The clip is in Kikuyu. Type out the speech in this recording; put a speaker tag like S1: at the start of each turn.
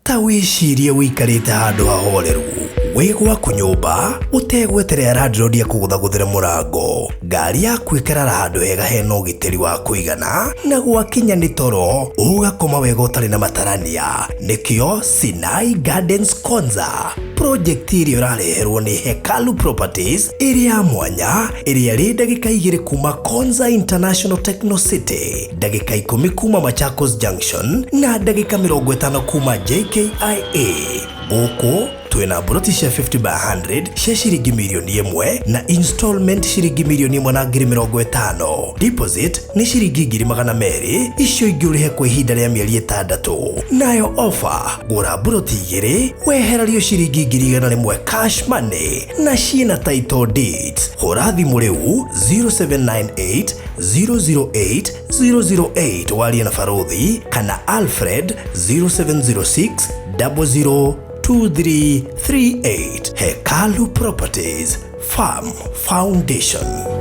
S1: Ta wĩcirie ũikarĩte handũ hahoreru wĩ gwaku nyũmba ũtegweterera landlord akũgũthagũthĩre mũrango, ngari yaku ĩkarara handũ hega hena ũgitĩri wa kũigana, na gwakinya nĩ toro ũgakoma wega ũtarĩ na matarania. Nĩkĩo Sinai Gardens Konza project ĩrĩa ũrareherwo nĩ Hekalu Properties ĩrĩ ya mwanya, ĩrĩa ĩrĩ ndagĩka 2 kuma Konza International Techno City, ndagĩka 10 kuma Machakos Junction na ndagĩka 50 kuma JKIA. Gũkũ twĩna mburoti cia 50 by 100 cia ciringi mirioni 1 na installment ciringi mirioni 1 na ngiri 50. Deposit nĩ ciringi 200,000, icio ingĩ ũrĩhe kwa ihinda rĩa mĩeri 6. Nayo offer, gũra mburoti 2 wehererio ciringi 100,000 cash money na ciĩna title deeds. Hũra thimũ rĩu 0798 008 008 warie na Baruthi kana Alfred 0706 00 2338. Hekalu Properties, Farm Foundation.